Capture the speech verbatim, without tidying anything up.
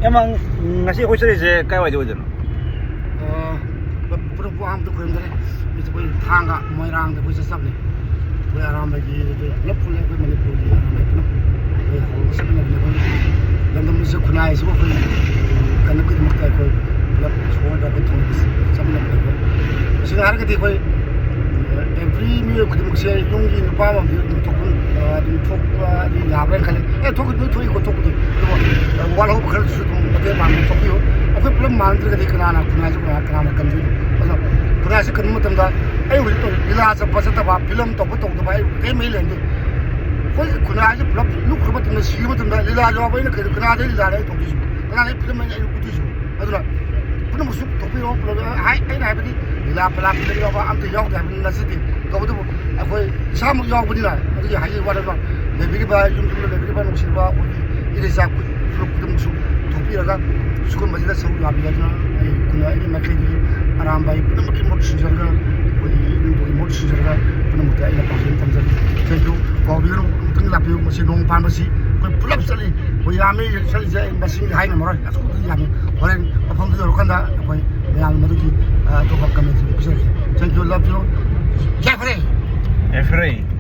ꯏꯌꯥꯝꯕ, ꯉꯁꯤ ꯑꯩꯈꯣꯏ ꯆꯠꯂꯤꯁꯦ ꯀꯥꯏꯋꯥꯏꯗ ꯑꯣꯏꯗꯣꯏꯅꯣ? ꯑ, ꯄꯨꯂꯞ ꯑꯍꯥꯟꯕꯗ ꯈꯨꯔꯨꯝꯖꯔꯦ꯫ ꯑꯩꯈꯣꯏ ꯊꯥꯡꯒ ꯃꯣꯏꯔꯥꯡꯗ ꯑꯩꯈꯣꯏ ꯆꯠꯆꯕꯅꯦ꯫ ꯑꯩꯈꯣꯏ ꯑꯔꯥꯝꯕꯒꯤ ꯄꯨꯂꯞ ꯄꯨꯜꯂꯦ꯫ ꯑꯩꯈꯣꯏ ꯃꯅꯤꯄꯨꯔꯒꯤ ꯑꯔꯥꯝꯕ ꯄꯨꯂꯞ ꯑꯩꯈꯣꯏ ꯍꯧꯔꯒ ꯆꯠꯃꯤꯟꯅꯕꯅꯦ꯫ ꯑꯩꯈꯣꯏ ꯂꯝꯗꯝꯁꯤꯁꯨ ꯈꯨꯟꯅꯥꯏꯁꯤꯕꯨ ꯑꯩꯈꯣꯏ ꯀꯟꯅꯕꯒꯤꯗꯃꯛꯇ ꯑꯩꯈꯣꯏ ꯄꯨꯂꯞ ꯁꯣꯔꯗ ꯑꯩꯈꯣꯏ ꯊꯝꯃꯤꯕꯁꯤ ꯆꯠꯃꯤꯟꯅꯕꯅꯦ꯫ ꯑꯩꯈꯣꯏ ꯇꯁꯦꯡꯅ ꯍꯥꯏꯔꯒꯗꯤ ꯑꯩꯈꯣꯏ every ꯃꯤꯑꯣꯏ ꯈꯨꯗꯤꯡꯃꯛꯁꯦ ꯌꯨꯝꯒꯤ ꯅꯨꯄꯥ ꯑꯃꯃꯝꯗꯤ ꯑꯗꯨꯝ ꯊꯣꯛꯐꯝ, ꯑ, ꯑꯗꯨꯝ ꯊꯣꯛꯄꯗꯤ ꯌꯥꯕ꯭ꯔꯥꯅ ꯈꯜꯂꯤ꯫ ꯑꯦ, ꯊꯣꯛꯈꯤꯗꯣꯏ ꯊꯣꯛꯏꯀꯣ, ꯊꯣꯛꯄꯗꯤ꯫ ꯑꯗꯨꯕꯨ, ꯑ, ꯋꯥꯠꯍꯧꯕ ꯈꯔꯗꯨꯁꯨ ꯑꯗꯨꯝ ꯃꯇꯦꯡ ꯄꯥꯡꯕ ꯊꯣꯛꯄꯤꯌꯨ꯫ ꯑꯩꯈꯣꯏ ꯄꯨꯂꯞ ꯃꯥꯟꯅꯗ꯭ꯔꯒꯗꯤ ꯀꯅꯥꯅ ꯈꯨꯟꯅꯥꯏꯁꯤ ꯀꯅꯥ, ꯀꯅꯥꯅ ꯀꯟꯕꯤꯅꯣ? ꯑꯗꯨꯅ ꯈꯨꯟꯅꯥꯏꯁꯤ ꯀꯟꯕ ꯃꯇꯝꯗ ꯑꯩ ꯍꯧꯖꯤꯛ ꯇꯧꯔꯤ ꯂꯤꯂꯥ ꯆꯠꯄ ꯆꯠꯇꯕ, ꯐꯤꯂꯝ ꯇꯧꯕ ꯇꯧꯗꯕ ꯑꯩ ꯀꯔꯤꯝ ꯃꯔꯤ ꯂꯩꯅꯗꯦ꯫ ꯑꯩꯈꯣꯏ ꯈꯨꯟꯅꯥꯏꯁꯤ ꯄꯨꯂꯞ ꯂꯨꯞꯈ꯭ꯔ ꯃꯇꯝꯗ, ꯁꯤꯈ꯭ꯔ ꯃꯇꯝꯗ ꯂꯤꯂꯥ ꯌꯥꯎꯕ ꯑꯩꯅ ꯀꯩꯅꯣ, ꯀꯅꯥꯗ ꯂꯤꯂꯥ ꯑꯩ ꯇꯧꯗꯣꯏꯁꯤꯕꯣ? ꯀꯅꯥꯗ ꯐꯤꯂꯝ ꯑꯩꯅ ꯎꯠꯇꯣꯏꯁꯤꯕꯣ? ꯑꯗꯨꯅ ꯄꯨꯝꯅꯃꯛꯁꯨ ꯊꯣꯛꯄꯤꯔꯣ꯫ ꯄꯨꯂꯞ ꯍꯥꯏ-, ꯑꯩꯅ ꯍꯥꯏꯕꯗꯤ ꯂꯤꯂꯥ ꯄꯂꯥ ꯐꯤꯂꯝ ꯌꯥꯎꯕ ꯑꯝꯇ ꯌꯥꯎꯗꯦ ꯍꯥꯏꯕꯗꯤ ꯅꯠꯆꯗꯦ꯫ ꯇꯧꯕꯇꯕꯨ ꯑꯩꯈꯣꯏ ꯏꯁꯥꯃꯛ ꯌꯥꯎꯕꯅꯤꯅ ꯑꯗꯨꯒꯤ ꯍꯥꯏꯖꯕ ꯋꯥꯅꯦꯕ꯫ ꯂꯩꯕꯤꯔꯤꯕ, ꯌꯨꯝ ꯌꯨꯝꯗ ꯂꯩꯕꯤꯔꯤꯕ ꯅꯨꯡꯁꯤꯕ ꯑꯩꯈꯣꯏꯒꯤ ꯏꯔꯩꯆꯥ ꯐꯨꯔꯨꯞ ꯈꯨꯗꯤꯡꯃꯛꯁꯨ ꯊꯣꯛꯄꯤꯔꯒ ꯁꯤꯒꯨꯝꯕꯁꯤꯗ ꯁꯔꯨꯛ ꯌꯥꯕꯤꯌꯨ ꯍꯥꯏꯗꯨꯅ ꯑꯩ ꯈꯨꯟꯅ ꯑꯩꯒꯤ ꯃꯥꯏꯀꯩꯗꯒꯤ ꯑꯔꯥꯝꯕꯥꯏ ꯄꯨꯝꯅꯃꯛꯀꯤ ꯃꯍꯨꯠ ꯁꯤꯟꯖꯔꯒ, ꯑꯩꯈꯣꯏꯒꯤ ꯏꯕꯨꯡꯒꯤ ꯃꯍꯨꯠ ꯁꯤꯟꯖꯔꯒ ꯄꯨꯝꯅꯃꯛꯇ ꯑꯩꯅ ꯄꯥꯎꯖꯦꯜ ꯊꯝꯖꯔꯤ꯫ Thank you꯫ ꯀꯥꯎꯕꯤꯒꯅꯨ, ꯑꯃꯨꯛꯇꯪ ꯂꯥꯛꯄꯤꯌꯨ꯫ ꯃꯁꯤ ꯅꯣꯡ ꯄꯥꯟꯕꯁꯤ ꯑꯩꯈꯣꯏ ꯄꯨꯂꯞ ꯆꯠꯂꯤ꯫ ꯑꯩꯈꯣꯏ ꯌꯥꯝꯃꯤ ꯆꯠꯂꯤꯁꯦ, ꯑꯩ ꯃꯁꯤꯡꯗꯤ ꯍꯥꯏ ꯉꯝꯃꯔꯣꯏ꯫ ꯑꯁꯨꯛꯇꯤ ꯌꯥꯝꯃꯤ꯫ ꯍꯣꯔꯦꯟ ꯃꯐꯝꯗꯨ ꯌꯧꯔꯀꯥꯟꯗ ꯑꯩꯈꯣꯏ ꯃꯌꯥꯝ ꯃꯗꯨꯒꯤ, ꯑ, ꯑꯇꯣꯞꯄ comment ꯄꯤꯖꯔꯛꯀꯦ꯫ Thank you, love you꯫ ꯌꯥꯏꯐꯔꯦ꯫ ꯌꯥꯏꯐꯔꯦ꯫